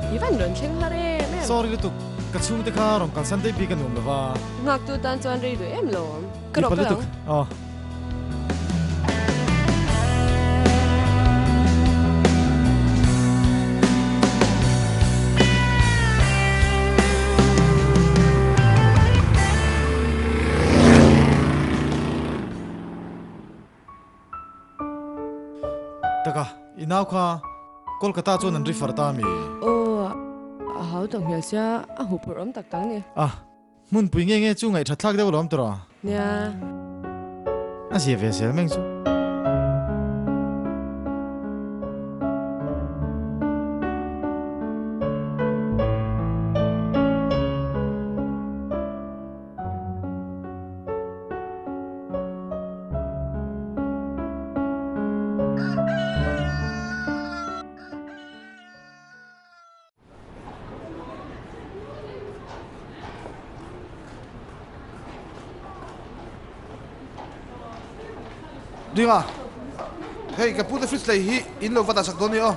I van rawn thleng har em em. Sorry lutuk, ka chhungte kha rawn kalsan daih bik a nuam lova. Nghaktu tan chuan rei duh em lo. Ka rawh ka lo. Aw. Taka, i nau kha Kolkata chuan an refer ta mi? Aw, a hau tak hmel sia, a huphurh awm tak tak ni. A, Hmunpui nge nge chu ngaihthat thlak deuh alawm tawh a. Nia. A zia ve zel meng chu. Dinga, hei ka pute fridge lei hi in lo va dah sak dawn nia aw.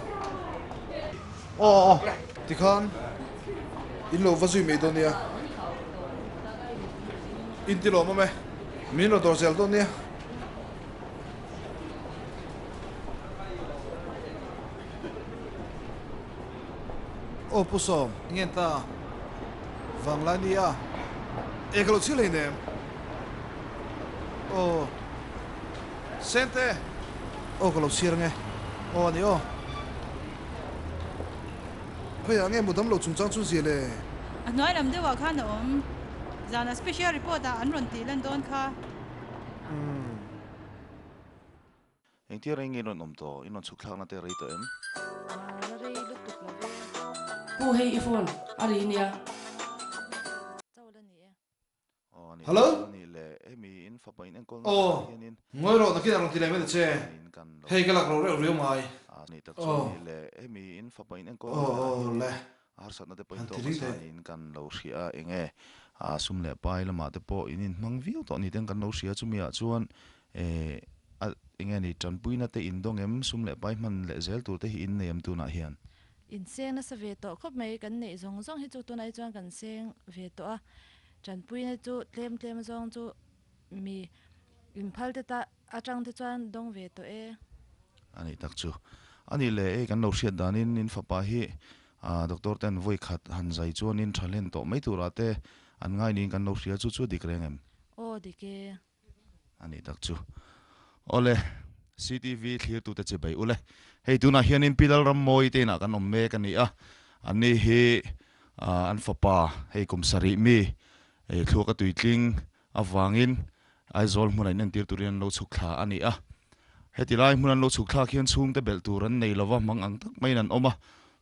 Aw aw tikhan in lo va zui mai dawn nia. In ti lawm awm e, min rawn dawr zel dawn nia. Aw Pu Sawm, ngen ta vanglai nia e ka lo chhil hlein em? Aw Sente, aw ka lo chhiar ange, aw a ni aw. Khawiah nge mudam lo chungchang chu zia le? A hnuai lam deuhah khan a awm, zana special report ah an rawn tih lan dawn kha. Umm. Engtia rei nge in rawn awm tawh? In rawn chhuk thlakna te rei tawh em? A la rei lutuk lo ve. Pu hei i phone a ri nia. Hello? Aw, Aw, ngawi rawh nakin a rawn ti leh mai ta che. Hei ka lak ro reuh riau mai. Aw, aw, aw le. Harsatna te pawh in tawk nasa niin kan lo hria a, enge sum leh pai lamah te pawh in inhmang viau tawh ni ten kan lo hria, chumi ah chuan a enge ni tanpuina te in dawng em, sum leh pai hman leh zel tur te hi in nei em tunah hian? In seng nasa ve tawh khawp mai, kan neih zawng zawng hi chu tunah hi chuan kan seng ve tawh a, tanpuina chu tlem tlem zawng chu mi inphal te ta atang te chuan dawng ve tawh e. A nih tak chu. A nih leh ei kan lo hriat danin in fapa hi doctor ten vawi khat han zai chuanin tha hlen tawh mai turah te an ngai niin kan lo hria chu chu dik reng em? Aw dik e. A nih tak chu. Awle, CTV thlirtute chi bei ule. Hei tunah hianin Pi Lalrammawi te inah kan awm mek a ni a. Anni hi an fapa hei kum sarih mi thluaka tuitling Avangin Aizawl hmunah in entir turin an lo chhuk thla a ni a. Heti lai hmun an lo chhuk thlak hian chhungte belh tur an nei lova hmang ang tak maiin an awm a.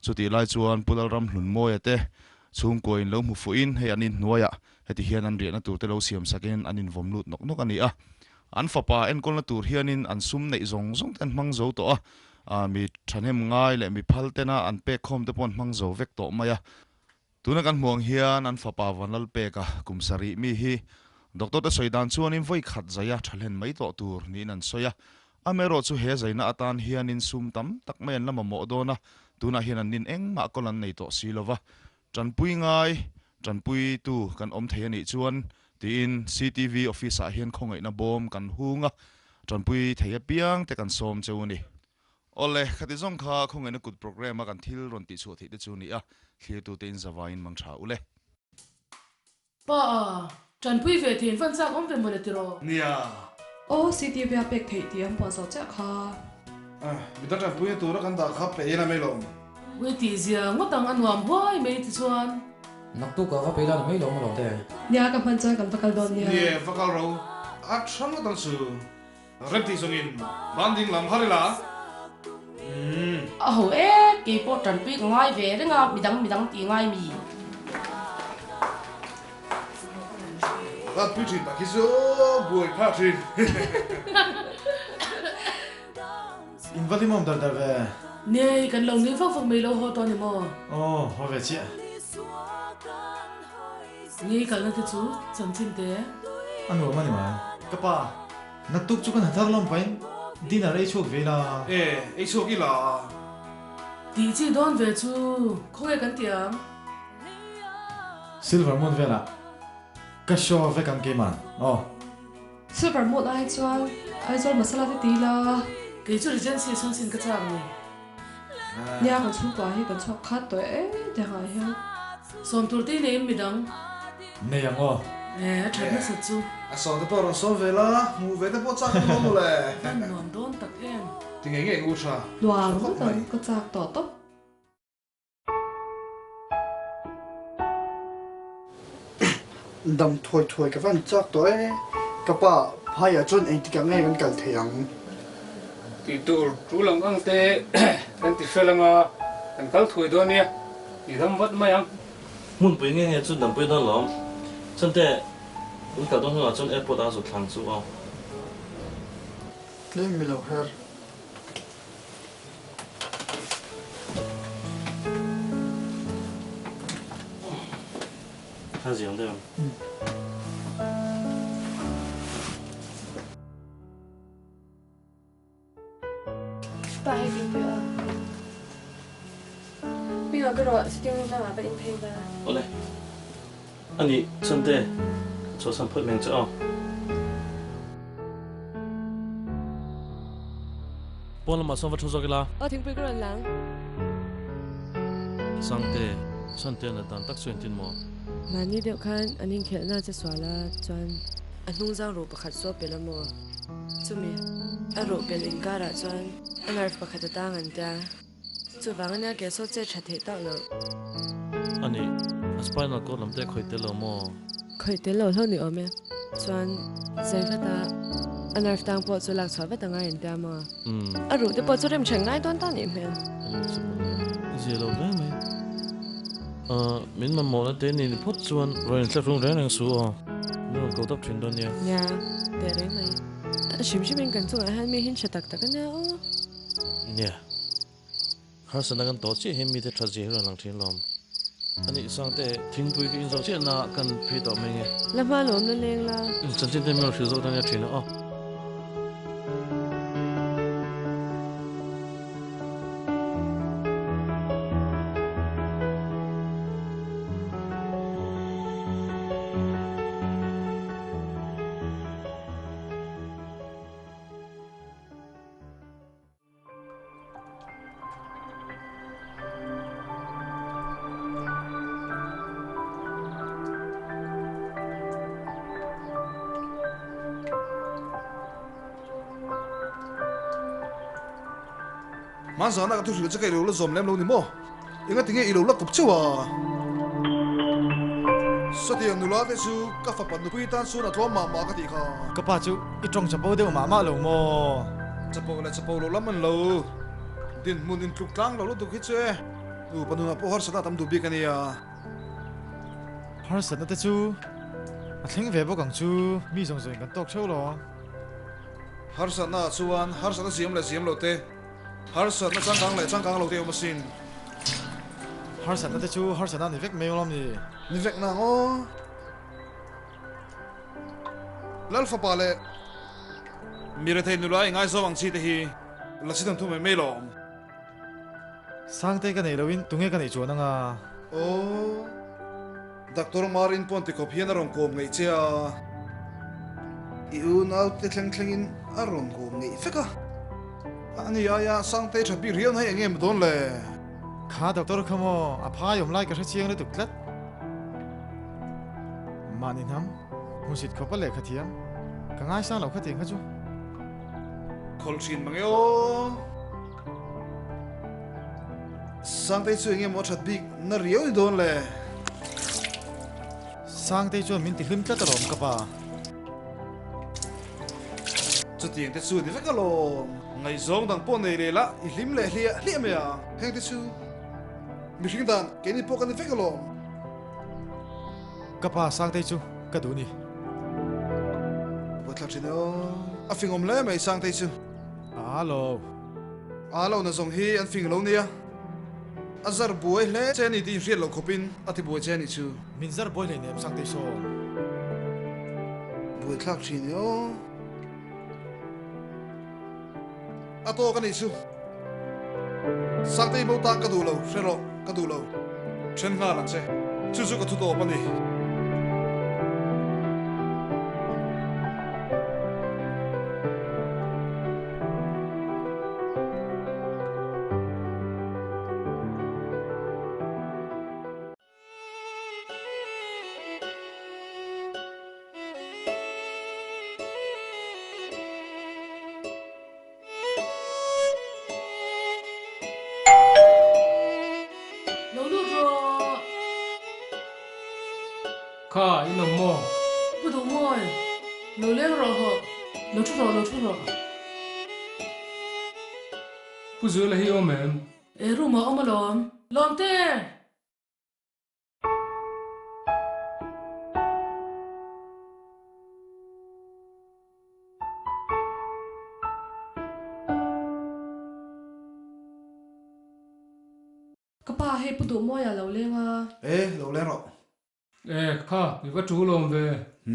Chutih lai chuan Pu Lalramhlunmawia te chhungkua in lo hmu fuhin hei an inhnuaiah heti hian an riahna tur te lo siam sakin an invawm lut nawk nawk a ni a. An fapa enkawlna tur hianin an sum neih zawng zawng te an hmang zo tawh a, mi thahnem ngai leh mi phal tena an pek khawm te pawh an hmang zo vek tawh mai a. Tuna kan hmuh ang hian an fapa Vanlalpeka kum sarih mi hi doctor te sawi dan chuanin vawi khat zaia tha hlen mai tawh tur niin an sawi a. Amaherawh chu he zaina atan hianin sum tam tak mai an la mamawh dawn a, tunah hian an nin engmah kawl an nei tawh si lova. Tanpui ngai, tanpuitu kan awm thei a nih chuan tiin CTV office ah hian khawngaihna bawm kan hung a, tanpui thei apiang te kan sawm cheu a ni. Awle, khati zawng kha khawngaihna kut programme a kan thil rawn tihchhuah theih te chu ni a, thlirtute in zavaiin mang tha ule. Pa a, tanpui ve thein van chak awm ve mawle tiraw? Nia. Aw, CTV a pek theih tih an puah zawh chiah kha. Midang tanpuina tura kan dah kha pe ila mai lo. Ui tih zia ngawt ang a nuam huai mai ti chuan. Naktuk ah va pe ila ni mai lo maw lo te. Nia, ka hman chuan kan va kal dawn nia. Nie, va kal ro. A tha ngawt ang chu. Rem tih zawngin ban ding lam har ila. Umm. A ho e, keipawh tanpui ka ngai ve reng a, midang midang tih ngai mi. Tanpui thin tak hi chu buai phah thin. In va hlimawm dar dar ve. Nei, kan lo nui vak vak mai lo haw tawh a ni maw? Aw, haw ve chiah. Ngei kalna te chu chanchin te. A nuam a ni mai. Ka pa, naktuk chu kan ha thar lawm pahin dinner ei chhuak ve ila. E, ei chhuak ila. Tih chi dawn ve chu khawnge kan ti ang? Silver Moon velah ka show vek ang keiman aw. Silver Moon ai chuan Aizawl masala te ti ila. Kei chu Regency chhungsin ka chak ni. Nia kan chhungkua hi kan chhuak khat tawh e te hngah hian. Sawm tur te nei in midang. Nei ang aw. E a that nasa chu. A sawm te pawh rawn sawm ve la, hmuh ve te pawh chak ang maw mawle. Van nuam dawn tak em. Ti ngei ngei ngu tha. Nuam ngawt ang ka chak tawh tawp. Dam thuai thuai ka van chak tawh e. Ka pa phaiah chuan engtikah nge kan kal thei ang? Tih tur tul ang ang te kan ti hrel anga kan kal thuai dawn nia, ti dam vat mai ang. Hmunpui nge nge chu dampui dawn lawm. Chante kan kal dawn hnuah chuan airport ah a zut thlang chu aw. Tlem mi lo her. A ziang deuh em? Pa hei tin pui a. Hming ah ka rawh sitting room lamah va in phei la. Awle. Anih Chante, ka chhuahsan phawt mai ang che aw. Pawn lamah sawn va thu zawk ila. Aw thingpui ka rawn lang. Sangte, Chante a nat dan tak chu engtin maw? Mahni deuh khan an inkhelhna che sual a chuan a hnungzang ruh pakhat chu a pel a maw? Chumi a ruh pel inkarah chuan a nerve pakhat a tang an tia. Chuvang ania ke saw chet tha theih tak loh. A nih, a spinal cord lam te khawih tel lo maw? Khawih tel lo hlauh ni awm e. Chuan zai vat a, a nerve tang pawh chu lak chhuah vat a ngai an tia maw? A ruh te pawh chu rem then ngai dawn ta nih hmel. A nih chu mawle, i zia lo hle mai. Ahh, min mamawhna te ni ni phawt chuan rawn inthlahrung reng reng suh aw. Min rawn ko tawp thin dawn nia. Nia, teh reng mai. A hrim hrimin kan chungah hian mi hin tha tak tak a nia aw. Nia. Harsatna kan tawh chiah hi mite that zia hi rawn lang thin lawm. A nih Sangte, thingpui ka inzawh chiah na kan phei tawh mai nge. La hma lawm la leng la. Chanchin te min rawn hrilh zawk dawn nia thin a aw. Hmanzana ka thu hrilh che ka ilo la zawm lem lo ni maw? Enga tinge ilo la kawp cheu a? Satiang nula te chu ka fapa nupui tan chuan a tlawm mah mah ka tih kha. Ka pa chu i tawng chapo deuh mah mah lo maw? Chapo leh chapo lo lam an lo. Dinhmun intluk tlang lo lutuk hi chu e. Nupa nunah pawh harsatna a tam duh bik a nia. Harsatna te chu a thleng ve bawk ang chu mi zawng zawngin kan tawk theuh lo. Harsatna ah chuan harsatna siam leh siam lo te, harsatna changkang leh changkang lo te awm asin. Harsatna te chu harsatna ni vek mai awm ni. Ni vek nang aw. Lal fapa leh mi rethei nula i ngaizawm ang chi te hi la chi thawnthu mai mai lawm. Sangte ka neih loin tunge ka neih chuan anga? Aw, Doctor Marin pawn tikhawp hian a rawn kawm ngeih che a. I unaute thleng thlengin a rawn kawm ngeih vek a. Ani aia Sangte tha bik riau na hi eng nge maw dawn le? Kha Doctor kha maw, a phai awm lai ka hre chiang lutuk tlat. Mahni hnam, hmusit khawp a lehkha thiam, ka ngaisang lo kha tiang kha chu. Khawlh thin mange aw. Sangtei chu enge maw a that bik na riau ni dawn le? Sangtei chuan min ti hlim tlat alawm ka pa. Chutiang te chu ni vek alawm. Ngaihzawng dang pawh nei leh la i hlim leh hliah hliah mai a. Heng te chu mihring dan keini pawh ka ni vek alawm. Ka pa Sangtei chu ka duh ni. Buaithlak thin aw. A fing awm hle mai Sangtei chu. A lo. A lo na zawng hi an fing lo nia. A zar buai hle che ni tih inhriat loh khawpin a ti buai che ni chu. Min zar buai hleinem Sangtei sawn. Buai thlak thin e aw. A tawk a nih chu. Sangtei bo tan ka duh lo, hre rawh, ka duh lo. Then nghal ang che. Chu chu ka thu tawp a ni. Lo lut rawh. Kha, in awm maw? Pu duh mawi, lo leng rawh hawh. Lo thu rawh, lo thu rawh. Pu Zuala hi awm em? E, room ah awm alawm. Lawmte! Ka pa hei Pu Duhmawia lo leng a. E, lo leng rawh. E, kha, i va tul awm ve.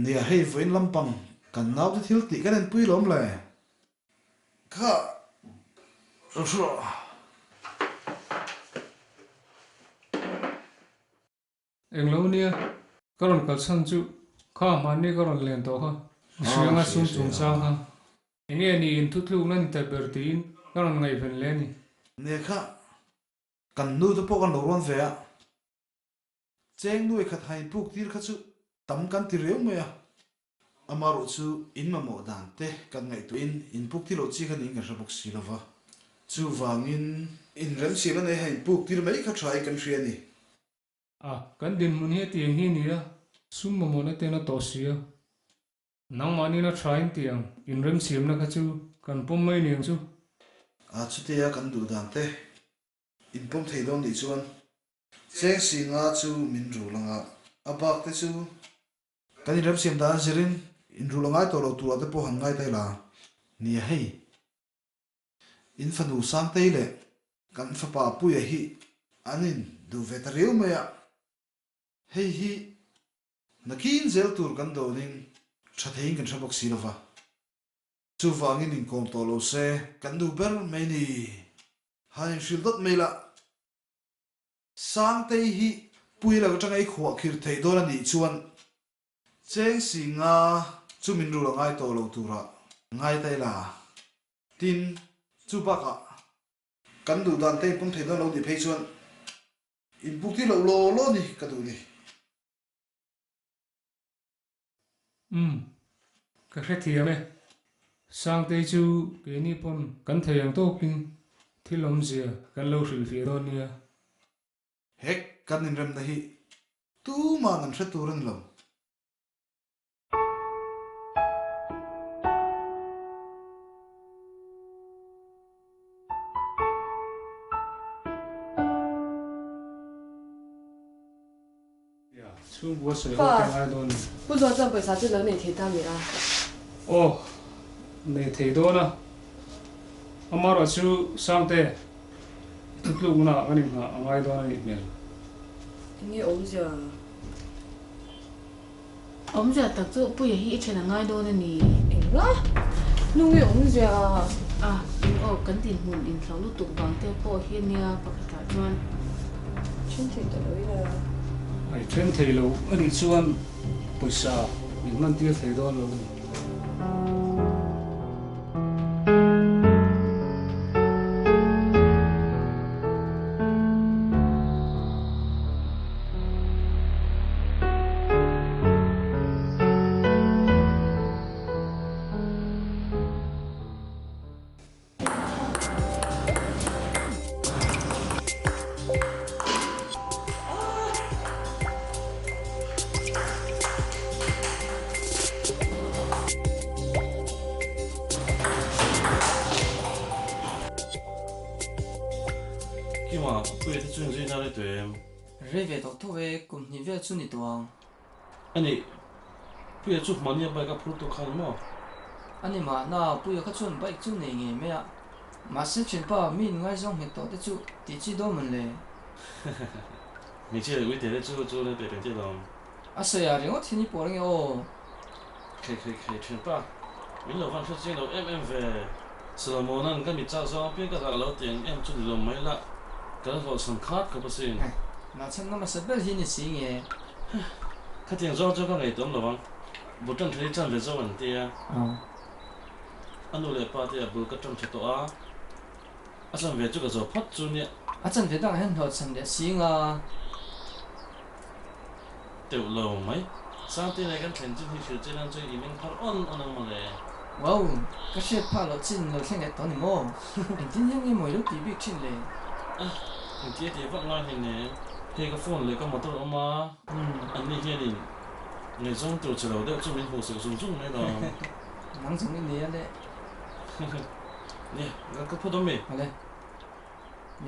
Nia, hei vawiin lampang kan naute thil tih kan enpui lawm le. Kha, lo hru rawh. Englo nia, ka rawn kalchhan chu kha hmanni ka rawn len tawh kha, hrianga sum chungchang kha enge ni in thutlukna ni ta ber tiin ka rawn ngaihven hle a ni. Nia kha, kan nu te pawh kan lo rawn ve a, cheng nuai khat hain puk tir kha chu tam kan ti riau mai a, amarawh chu in mamawh dan te kan ngaihtuahin in puk tir loh chi kha niin kan hre bawk si lo va, chuvangin in remsiamna nei hain puk tir mai kha tha in kan hria a ni. A, kan dinhmun hi tiang hi nia, sum mamawhna ten a tawh si a. Nangmahni na tha in tiang inremsiamna kha chu kan pawm mai niang chu. A, chutia kan duh dan te in pawm thei dawn nih chuan cheng si nga chu min rul anga, a bak te chu kan inremsiam dan zirin in rul a ngai tawh lo turah te pawh han ngai ta ila nia hei. In fanu Sangtei leh kan fapa Puia hi an in duh ve ta riau mai a, hei hi nakin zel tur kan dawnin tha theiin kan hre bawk si lova, chuvangin inkawm tawh lo se kan duh ber mai ni, han inhrilh dawt mai la. Sangtei hi Puia lak atanga i khuah khir theih dawn a nih chuan Cheng si nga chu min rul a ngai tawh lo turah ngai ta ila. Tin, chu bakah kan duh dan te inpawm thei dawn lo tih phei chuan inpuk tir loh law law ni ka duh ni. Umm, ka hrethiam e. Sangtei chu keini pawn kan thei ang tawkin thil awmzia kan lo hrilhfiah dawn nia. Hek kan inremna hi tuman an hre tur a ni lo. Pa, Pu Zual chuan pawisa chu lo nei thei ta mi a? Aw, nei thei dawn a, amaherawhchu Sangte, i thutlukna ah kan inghah a ngai dawn a nih hmel. Enge awmzia? Awmzia tak chu Puia hi i then a ngai dawn a ni. Engla? Nunge awmzia? A, in aw kan dinhmun inthlau lutuk vang te pawh hi ania pakhatah chuan. Then thei ta lo ila. Ai then thei lo a nih chuan pawisa min hman tir thei dawn lo a ni. Kima, Puia te chu inzui na rei tawh em? Rei ve tawh tho e, kum hnih vel chu ni tawh ang. A nih, Puia chu hmania bike a phur tawh khan maw? A ni mahna, Puia kha chuan bike chu nei ngei mai a. Mahse thianpa, mi inngaizawng nghet tawh te chu tih chi dawn mawn le? Hmeichhia leh uite te chu chu le pek ang che lawm. A sawi a ringawt hi ni pawh reng e aw. Khei khei khei thianpa, min lo van hre chiang lo em em ve. Solomona'n ka mit chak zawng apiang ka zak lo tiang em chu ni lo mai la, ka la hlawhchham khat khawp asin. Nachhan na hmasa ber hi ni si nge. Khatiang zawng chu ka ngaihtuam lo ang, bul tan tha hi chan ve zawk an ti a. A nu leh pa te a bul ka tan tha tawh a, a chan ve chu ka zo phawt chu nia. A chan ve dangah hian hlawhchham leh si nga. Teuh lo mai. Sangte leh kan thlen chin hi hrilh che nan chuan i meng phar awn awn ang mawle. Wow! Ka hriat phah loh chin lo thleng leh tawh ni maw? Engtin hian nge mawi lo tih bik thin le? Engtia tih vak ngai hei nen. Hei ka phone leh ka motor awm a, anni hianin ngaihzawng tur che lo deuh chu min hmuh sak zung zung mai lo. Nang zawng i nei a le. Nia, ka phut awm mi? Awle.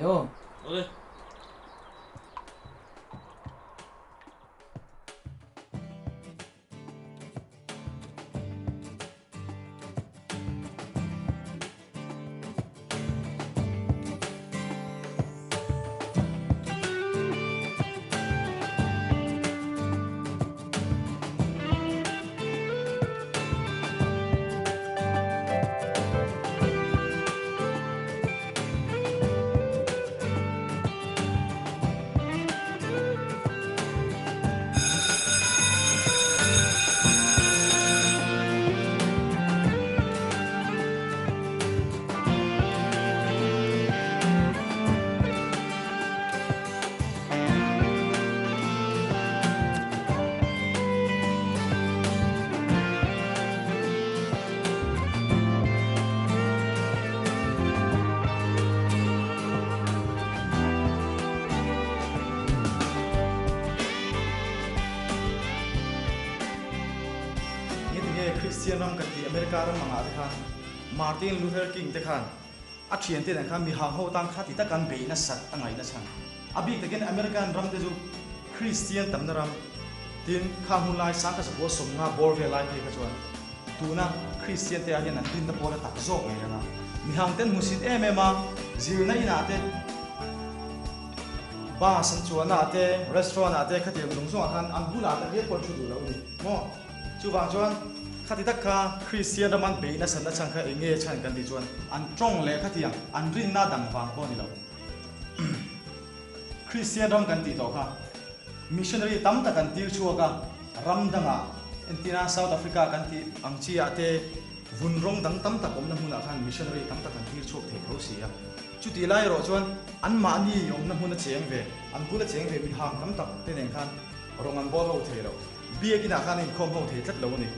Yo. Awle. Nge Kristian ram kan tih America ram angah te khan Martin Luther King te khan a thiante nen khan mihang ho tan kha ti taka an beih nasat a ngaih nachhan. A bik takin American ram te chu Kristian tamna ram tin kha hmun lai sangkhat sakua sawmnga bawr vel lai phei kha chuan tuna Kristian te ah hian an rinna pawl a tak zawk ngei reng a. Mihang ten hmusit em em a, zirna inah te, bus an chuanah te, restaurant ah te khatiang zawng zawngah khan an bulah tak riat pawh an thu duh lo a ni maw? Chuvang chuan khati tak kha Kristian ram an beih nasat na chhan kha eng nge chhan kan tih chuan an tawng leh khatiang an rinna dang vang pawh a ni lo. Kristian ram kan tih tawh kha missionary tam tak an tir chhuak a, ram dangah entirna South Africa kan tih ang chi ah te vun rawng dang tam tak awmna hmunah khan missionary tam tak an tir chhuak thei tho si a. Chutih lai erawh chuan anmahni awmna hmuna cheng ve, an bula cheng ve mihang tam tak te nen khan rawng an bawl ho thei lo. Biakinah khan a inkhawm ho thei tlat lo a ni.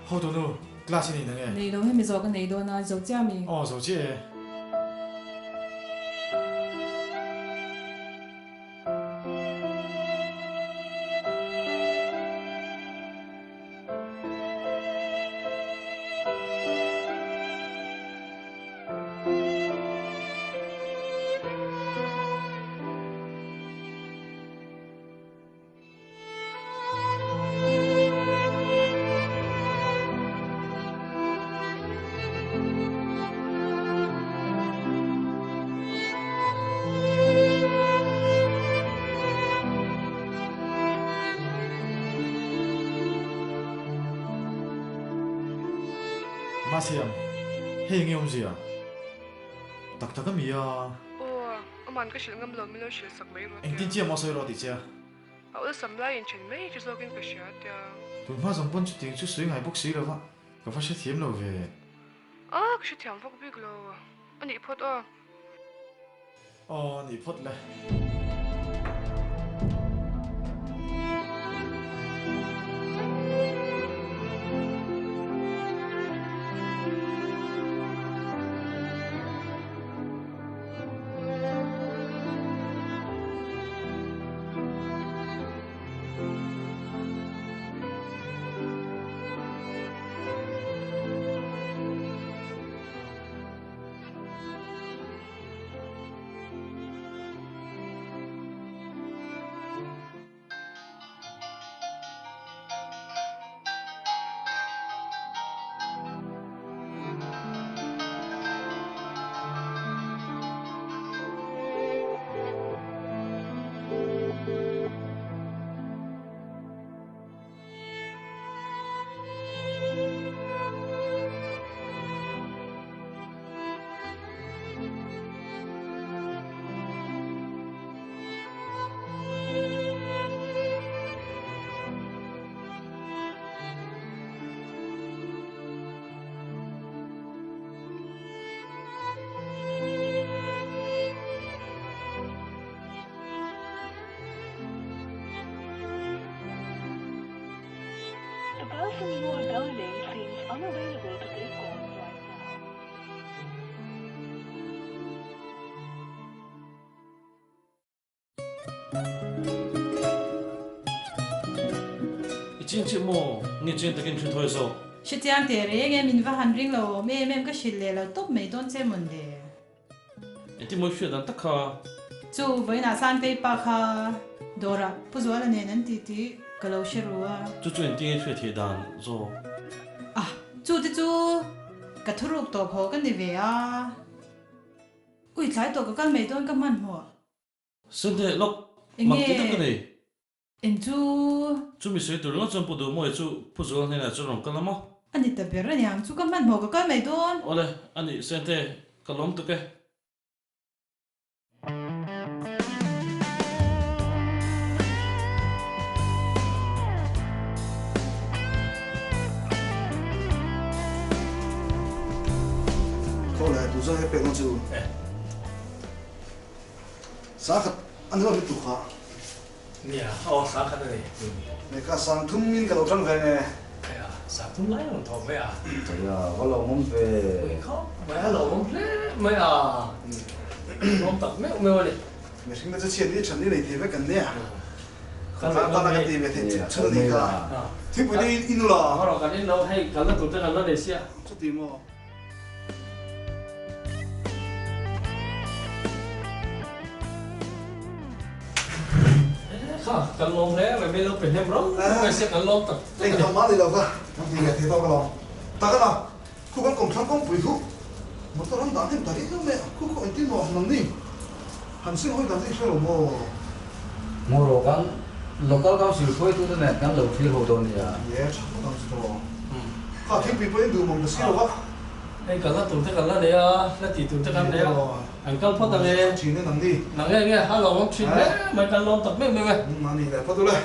Hotu nu, class i nei na nge? Nei lo, hemi zawh ka nei dawn a, zo chiah mi? Aw, zo chiah e. Masiam, hei enge awmzia? Tak tak a mi a? Aw, aman ka hrilh ngam lo min lo hrilh sak mai rawh tia. Engtin chiah maw sawi rawh tih che a? A awlsam laiin then mai chu zawkin ka hria tia. Tun hma zawng pawn chutiang chu sawi ngai bawk si lo va, ka va hrethiam lo ve. A, ka hrethiam vak bik lo. A nih phawt aw. Aw, a nih phawt le. The person you are dialing seems unavailable to take calls right now. I ching chiah maw? Nge chiang takin hre thawi zawk? Hre chiang teh reng e, min va han ring lo awm em em ka hrilh leh lo tawp mai dawn che mawn le. Engtin maw i hriat dan tak kha? Chu vawiinah Sangtei pa kha dawrah Pu Zuala nen an ti tih ka lo hre ru a. Chu chu engtin nge hriat theih dan zawk? Ah, chu te chu ka thuruk tawp haw ka ni ve a. Ui tlai tawh ka kal mai dawn ka hmanhmawh. Sente lawk mak ti tak a nei. Eng chu? Chumi sawi tur ringawt chuan Pu Duhmawia chu Pu Zuala hnenah chuan rawn kal a maw? A ni ta ber aniang chu ka hmanhmawh ka kal mai dawn. Awle, a nih Sente, ka lawm tuk e. Khaw leh duh zawng hi pek dawn chu. Sangkhat a ni lo lutuk kha. Nia, aw sangkhat a ni. Nge kha sangthum in ka lo tang ve nge. Nia, sangthum lai rawn thawk ve a. Nia, va lo awm ve. Ui khawp mai a, lo awm hle mai a. Lawm tak meuh meuh a ni. Mihring te chu chhiat ni than ni nei thei vek kan nia. Khawtlang tana kan ti ve thei chhun chhun a nih kha. Thingpui te in ula. Haw rawh kan in lo, hei kalna tur te kan la nei sia. Chuti maw? Kha kan lawm hle mai mai lo pe hnem rau mai sia kan lawm tak tak a ni. Engtham mah ni lo kha kan ti leh thei tawk alawm. Tak a na, khu kan kawmthlang kawngpui khu motor an dah hnem ta riau mai a, khu khaw engtin maw han awm ni? Han sing hawi dan chu i hre lo maw? Ngaw rawh kan local council hruaitute nen kan lo thlir ho dawn nia. Ye, tha khawp ang chu tawh. Kha thingpui pawhin duh mawm ta si lo va. Hei kan la tur te kan la nei a, la tih tur te kan nei a, kan kal phawt ang e. Thin e nang ni. Nang nge nge, a lawmawm thin hle mai, kan lawm tak meuh meuh e. A ni leh phawt ule.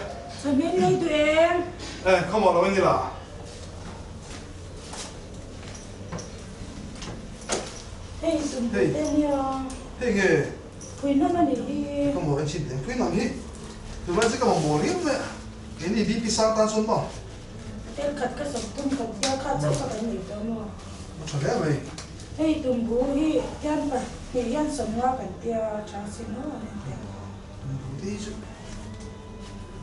Chawhmeh nei duh em? E, khawmawh lo in ni la. Hei tumbu te nia. Hei nge? Phuihnam a nih hi. Ka maw en chhin teh phuihnam hi tunlai chu ka mamawh riau mai a, keini BP sang tan chuan maw? Tel khat ka sawmthum kan tia kha chauh kha kan nei tawh maw? A tha hle mai. Hei tumbu hi hian pahnih hian sawmnga kan tia tha sin maw an en teh. Tumbu te hi chu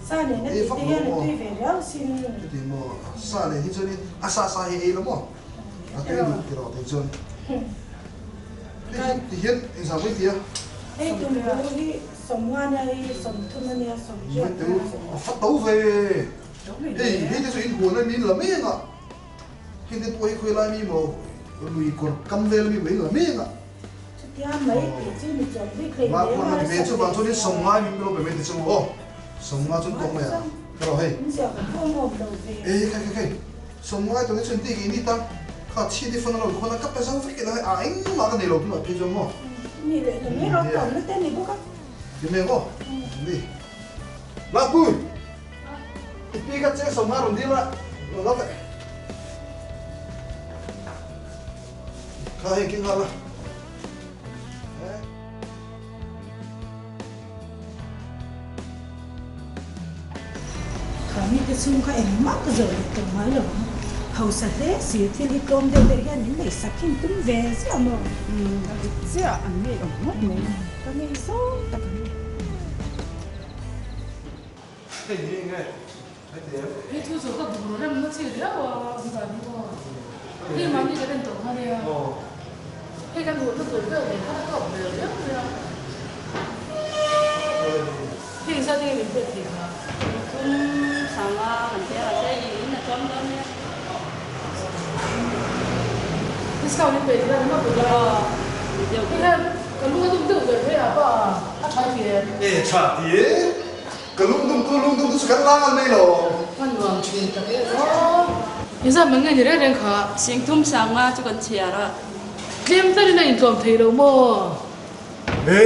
Sa nen a tih te hian a tui ve riau sin. Chuti maw? Sa nen hi chuanin a sa sa hi ei la maw? A tui duh ti rawh tih chuan. Hei ti hian engzah mai tia. Hei tum bu hi sawmnga nia hei sawmthum a nia sawmriat a nia. A fa to ve. Hei hei te chu in huan a mi in la mai anga. Hei te pawh hi khawi lai mi maw lui kawr kam vel mi maw in la mai anga. Chutia mai tih chu ni chuan bik hlei hle a. Ti ve chu vang chuan in sawmngai min lo pe mai ti chu aw. Sawmnga chuan tawk mai a. Ka rawh hei. In ziah ka pawh ngawm lo ve. Ei khai khai khai. Sawmngai tawng hi chuan tih ni ta. Kha chhi te fan a lo inkhawna ka pe zo vek ila hei a engmah ka nei lo tunah phei chuan maw. Mi leh hlawm mai rawh tlawmna te a ni bawk a. Ti mai maw? Ni. Lakpui! I pi kha cheng sawmnga rawn dil a, rawn la teh. Kha hei keng nghal la. Kha mite chhung kha engmah ka zawh leh tawh ngai lo ang. Hausa hle si thil hi tlawm deuh deuh hian min neihsak hin tum ve ziah maw? A dik chiah an ngei awm ngawt mai. Ka ngei zawng tak an ni. Hei hi enge? Hei ti em? Hei thu chu ka buk rem na chi riau a an dan hi maw? Hei mahni kan en tawh kha nia. Hei kan hmuhna tur vel nen khan a tawk vel riau mai a. Hei zat hi min pek thei kha. Thum sanga kan tia a se i in a chuang dawn nia. Discount in pe thei a ni maw tuna? Hei hian ka lung a dum deuh ber mai a pa a tha ti em? E tha ti e. Ka lungdum tu lungdum tu chu kan la ngan mai lo. Ka nuam thin tak e aw. Inzam mai nge ni reng reng kha. Singthum sanga chu kan chhiar a. Tlem takin a intlawm thei lo maw? He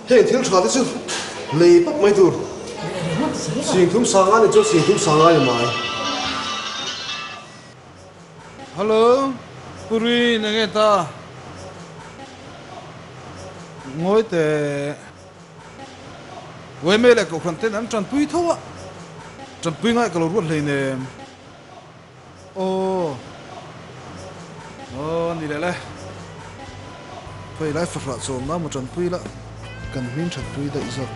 heng thil tha te chu lei pawp mai tur. Singthum sanga ni chuan singthum sanga ni mai. Hello, Puri na nge ta? Ngawi teh. Uaimei leh Kohhran ten an tanpui tho a, tanpui ngai ka lo ruat hleinem. Aw, aw ni leh le. Phei lai fahrah chawmna maw tanpui la, kan hming thatpui daih zawk.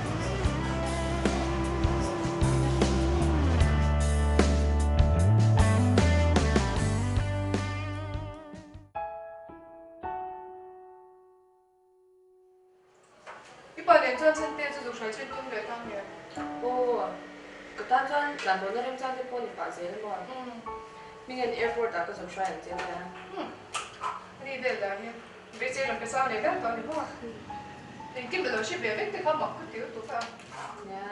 I pa nen chuan Chhante chu zuk hruai chu in tum leh ta nge? Aw, ka tan chuan tlanbawlna remchang te pawh ni pah zel emaw? Hming an airport ah ka zuk hruai ang che nia. Ani vel dan hi Vijay rawn pe sang leh vel tawh a ni maw? Engkim ilo hre ve vek te kha mak ka ti lutuk a. Nia,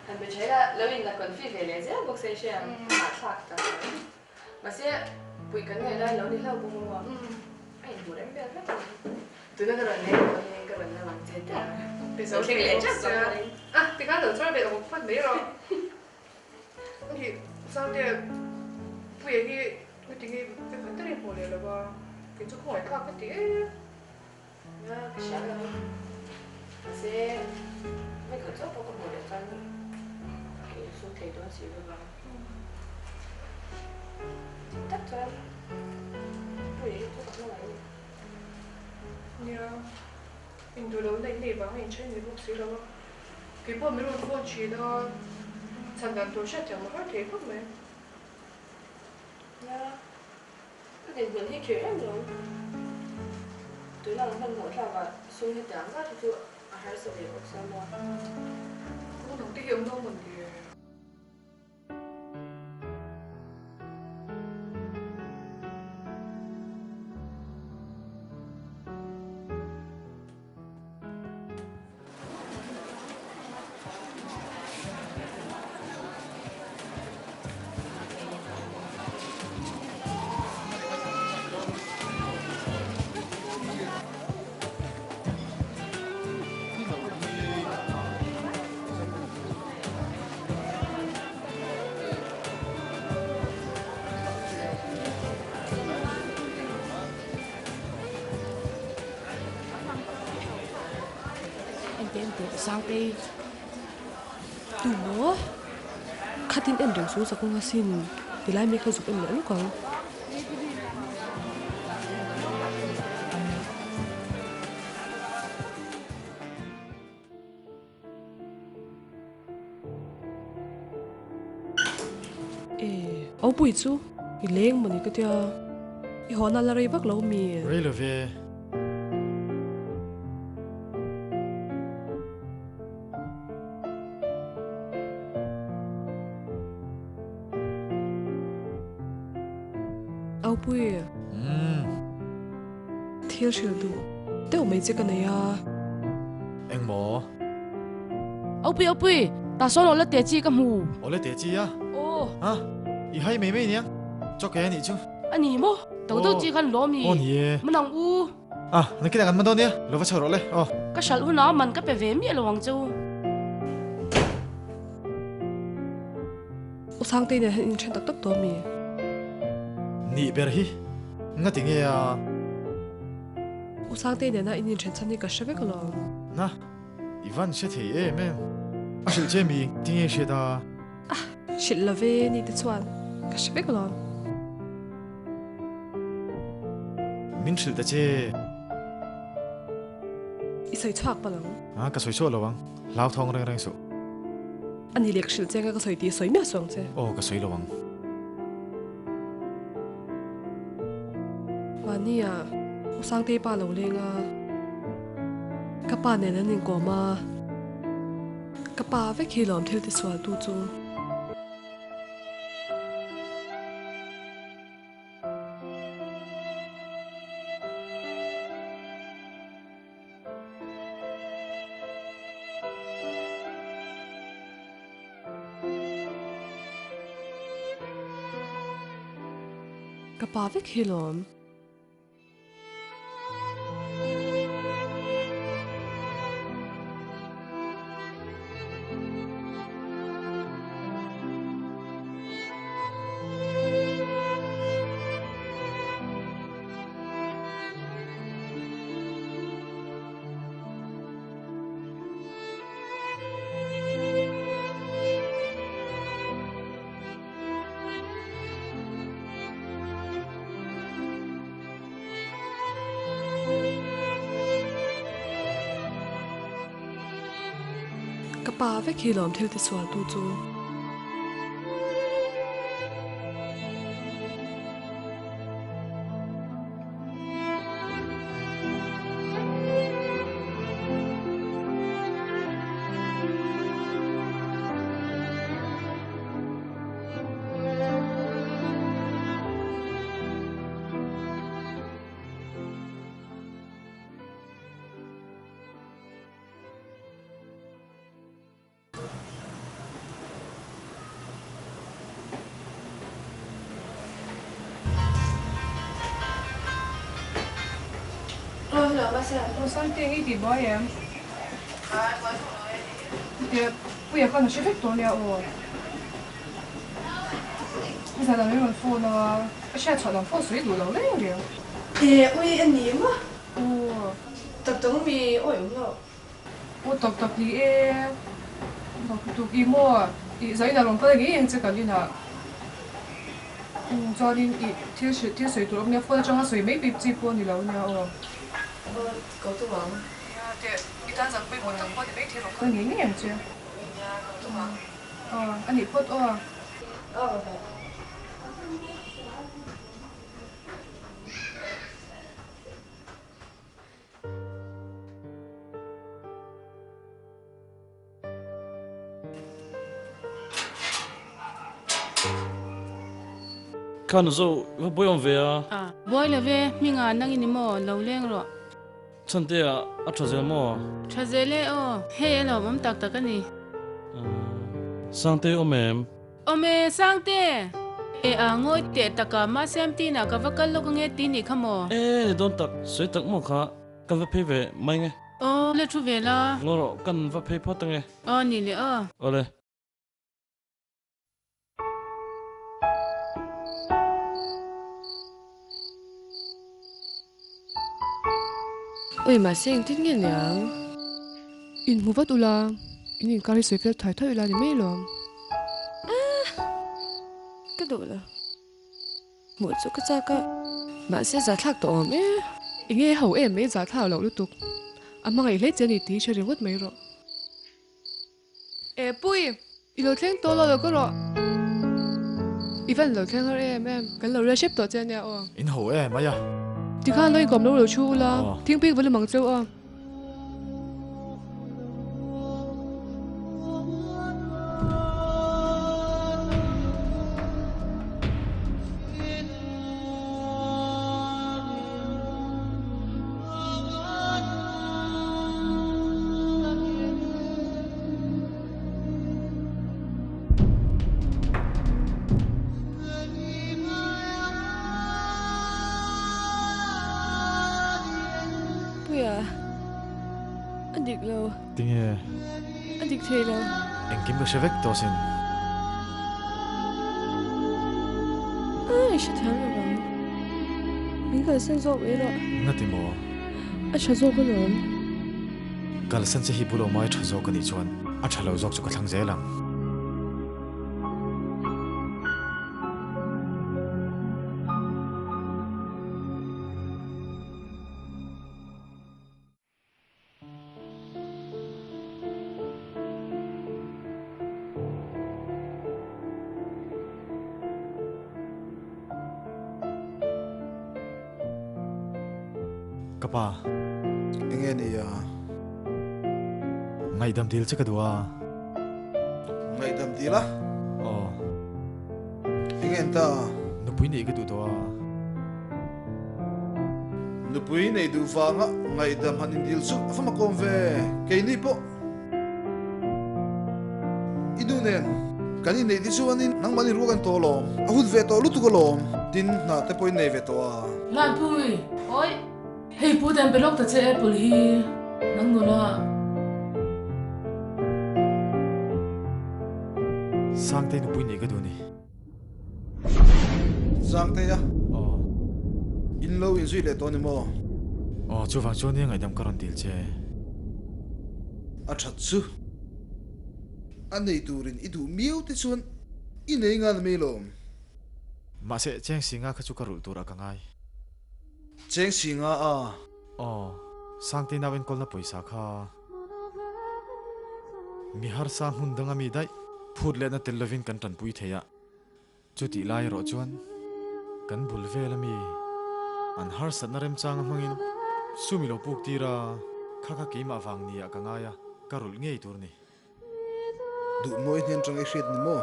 han be tha ila lo in la confi ve leh zel bawk se hria ang, hahthlak tak mai. Mahse, puih kan ngaih lai lo ni hlauh bawk maw? A inhmu rem vel vek a ni. Tuna ka rawn leng pawh hi ka rawn la ang che ta. Lo thleng leh teuh tawh ka ring. A, tikhan lo char ve awk phawt mai rawh. Ni, Sangte, Puia hi heti hi ka khat tarin hmuh leh lo va, kei chu khawngaih thlak ka ti e. Nia, ka hria lo. Mahse, mi khat zawk pawh ka hmuh leh chuan ka insum thei dawn si lo va. Dik tak chuan Puia hi chu ka hmangaih a ni. Nia, induh lohna in nei vang a inchhen ni bawk si lo a. Kei pawh min rawn phone thin a, chhan dan tur hriat thiam a har thei khawp mai. Nia, ka dinhmun hi khirh em lo. Tuna ang hmanhmawh thlakah sum hetiang zat hi chu a harsa ve bawk sia maw. Kawng dang te hi awm lo mawn le. Enteh enteh Sangtei tu maw khatin en reng chung chakawng asin tilai mai kha zuk en leh lawk ang. E, Aupui chu i leng mawni ka tia, i haw nal a rei vak lo mi? Rei lo ve. Aupui. Thil hrilh duh deuh mai che ka nei a. Engmaw? Aupui Aupui, tah sawn awle teh chi ka hmu. Awle teh chi a? Aw. Ha? I hai mai mai nia, chaw ke a nih chu. A ni maw? To deuh chi khan lawm ni. Aw ni e. Man ang u. A, nakinah kan man dawn nia, lo va chho rawh le, aw. Ka hralh hunah man ka pe ve miah lo ang che u. U Sangtei nen hian inthen tak tak tawh mi? Nih ber hi, nga ti nge a? U Sangtei nena in inthen chhan hi ka hre vek alawm. Na, i van hre thei em em. A hrilh che mi, ti nge hriat a? A, hrilh lo ve ni te chuan ka hre vek alawm. Min hrilh ta che. I sawi chhuak palh ang. A, ka sawi chhuak lo ang. Hlau thawng reng reng suh. A ni leh ka hrilh che anga ka sawi tih i sawi miah suh ang che. Aw, ka sawi lo ang. Mahnia U Sangtei pa lo leng a, ka pa nen an inkawm a, ka pa vek hi lawm thil tisualtu chu. Ka pa vek hi lawm. Ka pa vek hi lawm thil tisual tu chu. Sangte i ti buai em? Tia puia khan a hre vek tawh nia aw. Nizan ah min rawn phone a, a hriat chhuah lam phone sawi duh lo reng reng. E ui a ni maw? Aw. Tak tak mi awi awm lo. Aw tak tak ni e. Mak tuk i maw? I zain a rawn kal ngei ang che kan inah. Umm chuanin i thil hrilh thil sawi tur awm nia phone atanga sawi mai bik chi pawh a ni lo nia aw. Aw ko tum ang. Nia teh i tan zan pawimawh tak pawh a ni mai thei rawn kal ngei ngei ang che. Nia ko tum ang. Aw a nih phawt aw. Aw bye bye. Khan zo va buai awm ve a. A buai lo ve, hmingah nang in i maw lo leng rawh. Chhante ah a tha zel maw? Tha zel e aw, hei a lawm awm tak tak a ni. Sangte awm em? Awm e, Sangte! E a, ngawi teh taka, mahse Amtina ka va kal lawk ange ti nih kha maw? E, ni dawn tak, sawi tak maw kha, kan va phei ve mai nge. Aw, le thu ve la. Ngaw rawh, kan va phei phawt ange. Aw, ni le aw. Awle. Ui mahse engtin nge niang? In hmu vat ula, in inkar hi sawi fel thai thai ula ni mai lawm. Ah! Ka duh lo. Hmuh chu ka chak a, mahse zahthlak tawh awm e. Enge ho em mai zahthlak loh lutuk. A hmangaih hle che a ni tih hi hre ringawt mai rawh. E Pui, i lo thleng tawh lo lo ka rawh. I van lo thleng har em em, kan lo rel hrep tawh che ania aw. In ho em mai a. Tikhan lo inkawm lo lo thu ula, thingpui va lu mang cheu aw. Tinge? A dik thei lo. Engkim ka hre vek tawh sin. A, i hrethiam lo vang. Min kalsan zawk mai rawh. Ngati maw? A tha zawk alawm. Kalsan che hi bul awm ai tha zawk a nih chuan a tha lo zawk chu ka thlang zel ang. Ka pa. Enge ni a? Ngaihdam dil che ka duh a. Ngaihdam dil a? Aw. Enge an ta a? Nupui neih ka duh tawh a. Nupui nei duh vanga ngaihdam han indil chu a va makawm ve. Keini pawh i nu nen kan inneih te chuanin nangmahni ruak an tawh alawm. A hun ve tawh lutuk alawm. Tin, hna te pawh in nei ve tawh a. Lanpui! Awi! Hei pu ten pe lawk ta che apple hi nang nula. Sangtei nupui neih ka duh a ni. Sangtea. Aw. In lo inzui leh tawh a ni maw? Aw, chuvang chuan nia ngaihdam ka rawn dil che. A that chu. A nei turin i duh miau te chuan i nei ngal mai lawm. Mahse, Cheng Singa kha chu ka rulh turah ka ngai. Cheng Singa a? Aw, Sangtei nau enkawlna pawisa kha. Mi harsa hmun danga mi daih phut lehna tel lovin kan tanpui thei a, chutih lai erawh chuan kan bul vel ami an harsatna remchanga hmangin sum i lo puk tir a, kha kha keimah vang nia ka ngai a, ka rulh ngei tur ni. Duh mawi hnen tang i hriat ni maw?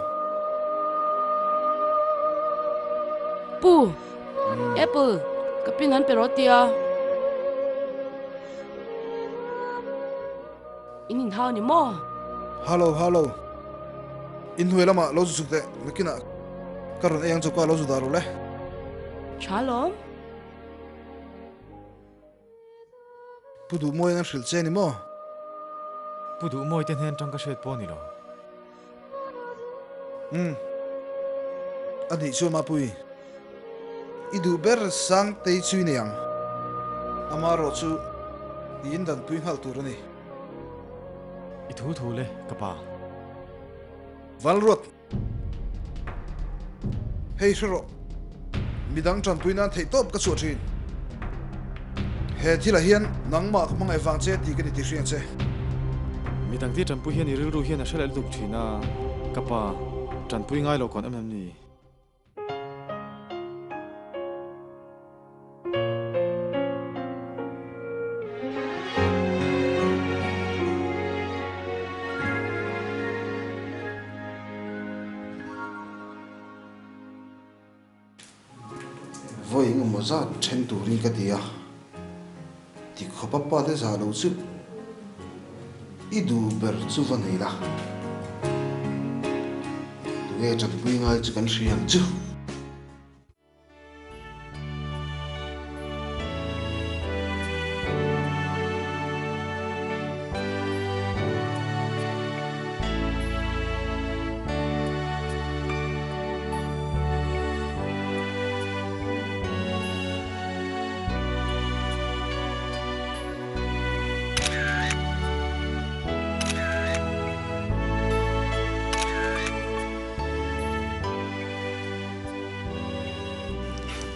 Pu, Apple, ka pin an pe rawh tia. In inhau ni maw? Hallo, hallo. Inhnuai lamah lo zu chhuk teh, nakinah ka rawn ei ang chawka lo zu dah rawh le. Tha lawm. Pu Duhmawiin an hrilh che ni maw? Pu Duhmawi te hnen tang ka hriat pawh a ni lo. Umm. A nih chuan Mapui, i duh ber Sangtei chu i nei ang. Amaherawh chu i indanpui nghal tur a ni. I thu thu le, ka pa. Valruat. Hei hre rawh, midang tanpui nan theih tawp ka chhuah thin. He thilah hian nangmah ka hmangaih vang che tih ka ni ti hriang che. Midang ti tanpui hian i rilru hian a hre leh lutuk thin a, ka pa, tanpui ngai lo kawn em em ni? Vawi engemaw zat then turin ka ti a, tikhawpa pa te zah lo chu i duh ber chu va nei la, tunge tanpui ngai chu kan hria ang chu.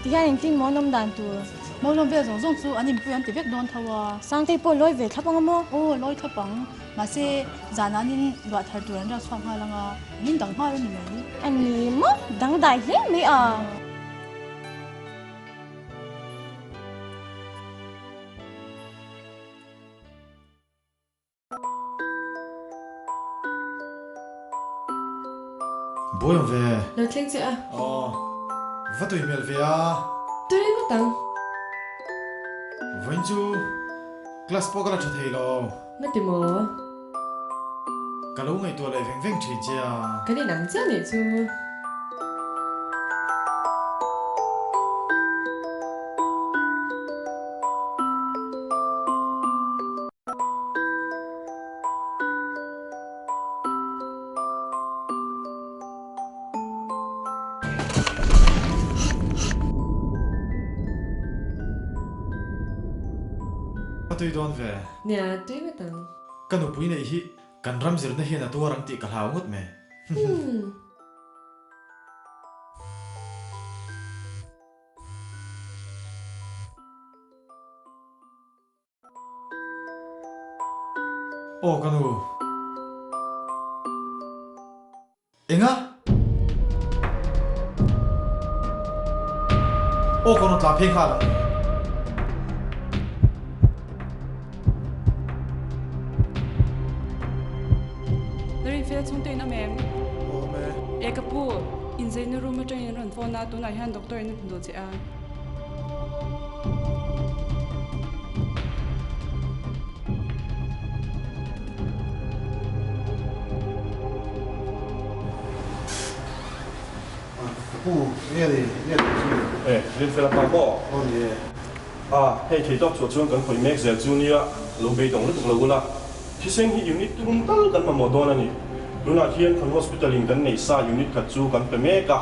Tihian engtin maw an awm dan tur? Maulawm vel zawng zawng chu an inpui an ti vek dawn tho a. Sangtei pawh lawi ve thlap ang a maw? Aw, lawi thlap ang. Mahse, zanah an in luah thar tur an riak chhuak nghal ang a, an in dang nghal a ni mai. A ni maw? Dangdai hle mai a. Buai awm ve. Lo thleng che a. Aw. Va tui hmel ve a. Tui ngawt ang. Vawiin chu class pawh ka la tha thei lo. Ngati maw? Ka lo ngaihtuah leh veng veng thin che a. Kan inang chiah nih chu. Tui dawn ve. Nia, tui ngawt ang. Ka nupui neih hi kan ram zirna hian a tuar ang tih ka hlau ngawt mai. Aw ka nu. Enga? Aw ka rawn tla phei nghal ang. Rinfel chhungte in awm em? Awm e. E ka pu, inzeina room atangin an rawn phone a, tunah hian doctor in a hmu duh che a. Ka pu, nge ni, nge ni chu? E, Rinfela pa maw? Aw ni e. A, hei thei tawk chhuah chuan kan khawih mek zel chu nia, lo beidawng lutuk lo ula. Thisen hi unit tum tal kan mamawh dawn a ni. Tunah hian kan hospital in kan neih sa unit khat chu kan pe mek a.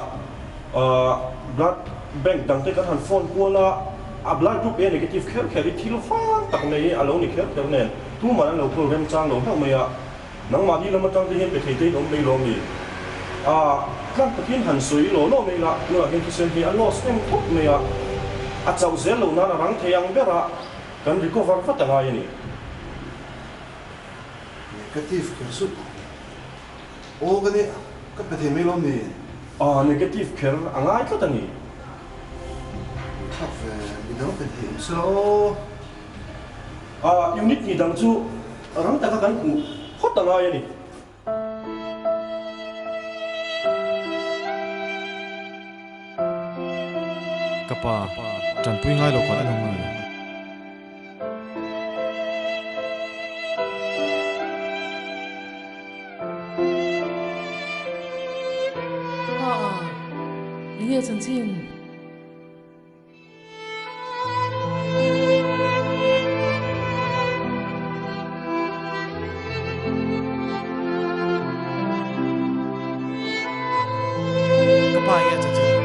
Blood bank dang te kan han phone kual a, a blood group A negative kher kher hi thil vang tak mai hi a lo ni kher kher nen tuman an lo kawl remchang lo hlauh mai a, nangmahni lam atang te hian pe thei te in awm mai lawm ni? A tlang takin han sawi law law mai la, tunah hian thisen hi a loss em khawp mai a, a chauh zel loh nan a rang thei ang ber a, kan recover vat a ngai a ni. Negative kher suh. Aw ka nih, ka pe thei mai lawm ni? Aw, negative kher a ngai tlat a ni. Thlak ve, midang pe thei awm se la aw. Aw, unit ni dang chu rang taka kan hmuh phawt a ngai a ni. Ka pa, tanpui ngai lo khan a nung a ni. Enge chanchin? Ka pa enge chanchin?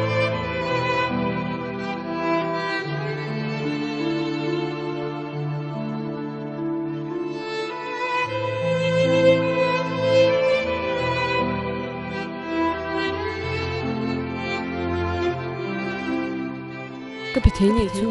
Ka pe thei nih chu.